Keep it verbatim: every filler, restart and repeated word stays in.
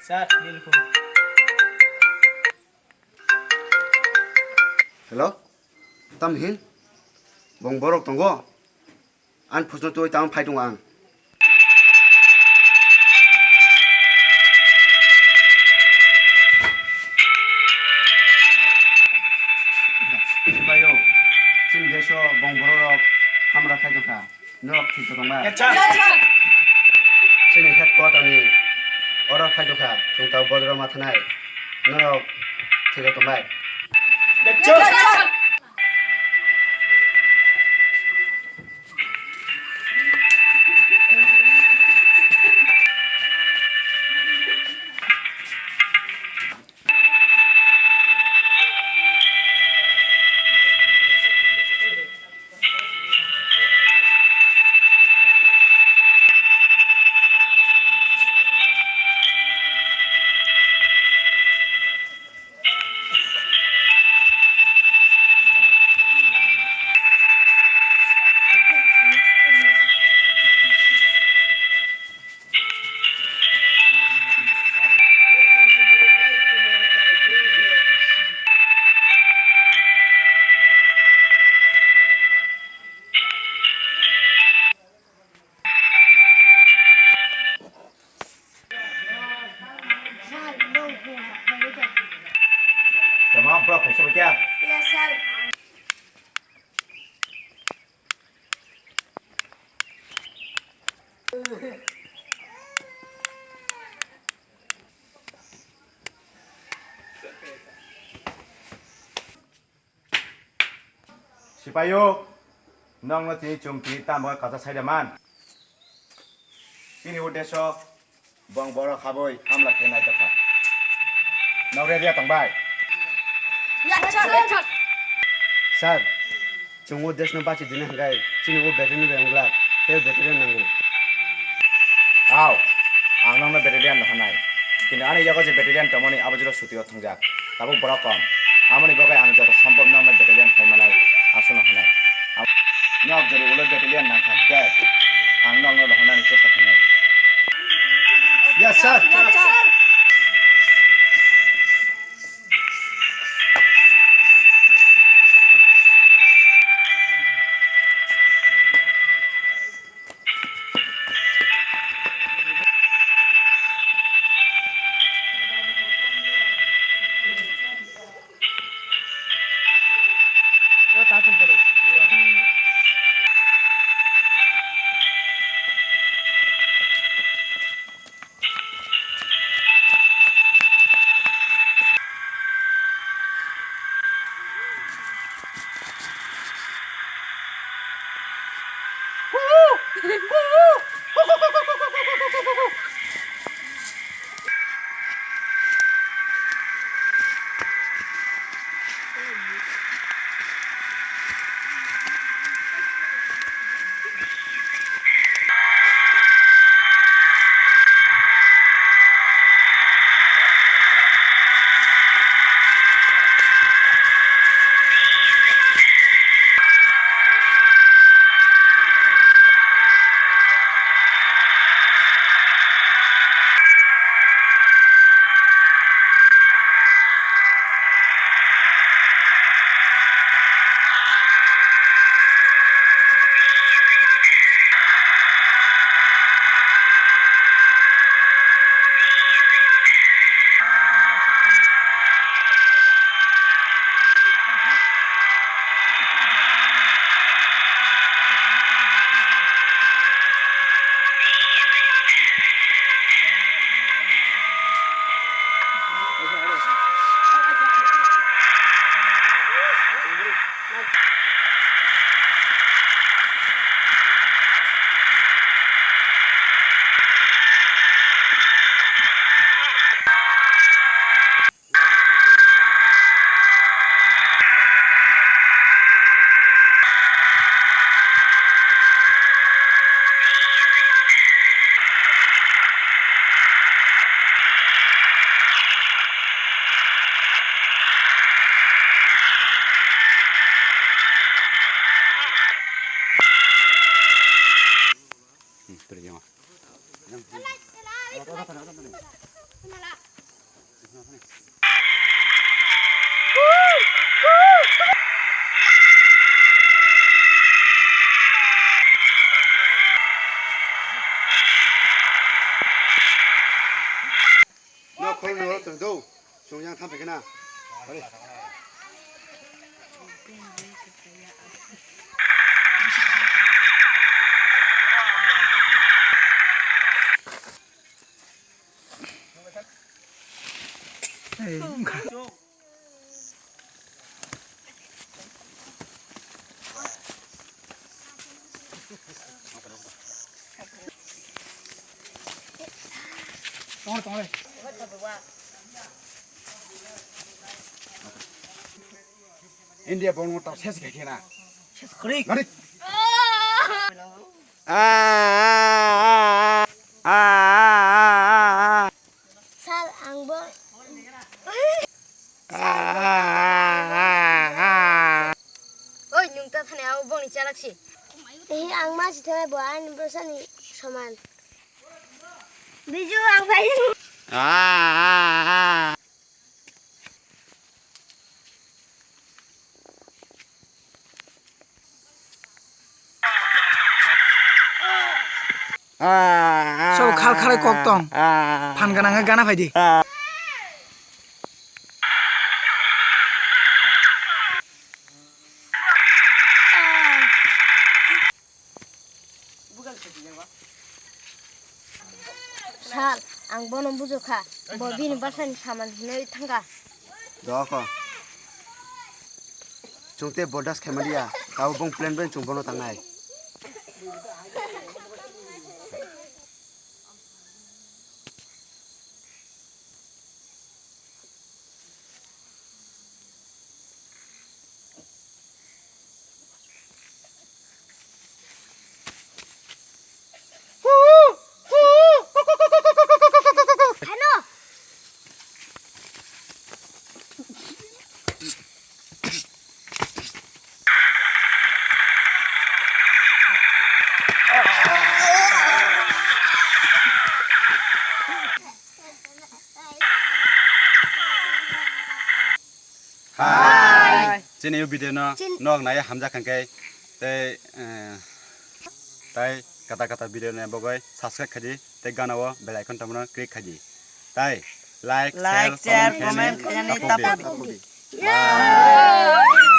Sir, nilkho. Hello? Tamhin? Bong borok tongo? Ang phusno twi tang phai tongo ang. Sipaio, chini deso bong borok hamra khai tongkha. Norok thik tongma. Yes, sir. Chini headquarter ni order phai tongkha. Chwng tao bodro ma thanai. Norok thik tongma. Yes, sir. Tama borok kaisa bo kya? Yes, sir. Sipaio, nokno tini chwng tini tamo kacha sai da man. Chini uddesyo bong borok habwi hamla khe nai tongkha. Nok ready ya tong bai? Sir, chwng o desh no bachi dina hwnkhe chini o battery ni bai wngla, tei battery nango. Aw, ang nokno battery no hanai. Kintu ani yago je battery tongmani abo jora suti o thwngjak. Tabuk borok kom. Aboni bagwi ang joto sombhob nokno battalion phai manai, aswkno hwnwi. Am-, nok jora ulo battalion nang kha hwnkhe, ang nokno rohornani chesta khainai. Yes, sir. Yes, sir. No khol no tong do. Song yang tham phai khna. Ari. India bong mo tau ses khe na. Ses khori. Nari. Ah, ah, ah, ah, ah, ah, ah. Sal, ang bo. Ah, ah, ah, ah, ah. Oi, nwng ta thani abo bongni chalak si. Eh, ang ma si thani bo ani bwsani soman. Biju, ang phai. Ah, ah, ah. Sok khal khalai kok tong. Phan gana khe gana phai di. Sal, ang bono bujokha. Bo bini bwsani saman hinwi thangkha. Doko. Chwng tei bodas khaimaliya. Tabo bong plan bai chwng bono tangnai. Hai. Chini o video no nok nai hamjak khe tei, eh, tei kata kata video ni bagwi subscribe khaidi tei gana o bell icon tongmano click khaidi. Tai like, like, share, share, comment, comment khainani tapokdi. Tapokdi. Bye.